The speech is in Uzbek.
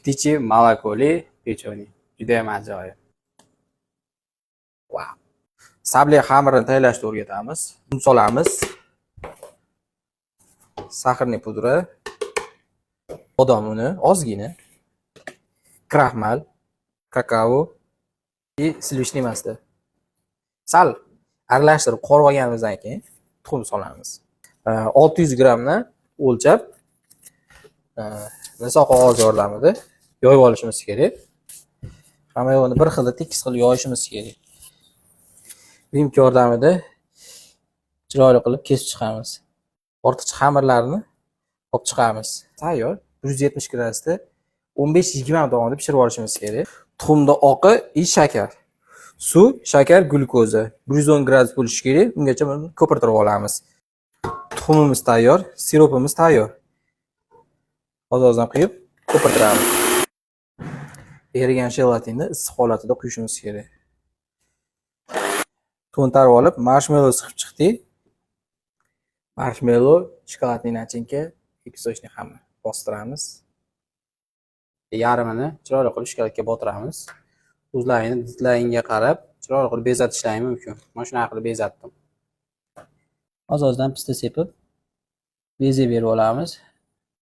Птичье молоко li pechenye. Judayam ajoyib. Vau. Sabli xamirini tayyorlashni o'rgatamiz. Un solamiz. Сахарный pudra, bodom uni ozgina, kraxmal, kakao и сливочный масло. Sal aralashtirib qorib olganimizdan keyin tuxum solamiz. 600 grammdan o'lchab, niso qog'oz yordamida yoyib olishimiz kerak. Hamma yog'ini bir xilda tekis qilib yoyishimiz kerak. Вилка yordamida chiroyli qilib kesib chiqamiz. Ortiqcha xamirlarni olib chiqamiz. Tayyor. 170 gradusda 15-20 minut davomida pishirib olishimiz kerak. Tuxumda oqi и shakar. Suv, shakar, glyukoza 110 gradus bo'lishi kerak. Ungacha buni ko'pirtirib olamiz. Tuxumimiz tayyor, siropimiz tayyor. Oz-ozdan quyib ko'pirtiramiz. Erigan jelatinni issiq holatida quyishimiz kerak. To'ntarib olib, marshmallow siqib chiqdik. Marshmallow, шоколадный начинка и песочный xamir bostiramiz. Yarmini chiroyli qilib shokoladga botiramiz. O'zlaringni didlaringga qarab chiroyli qilib bezatishlaring mumkin. Men shunaqa qilib bezatdim. Oz-ozdan pista sepib bezak berib olamiz.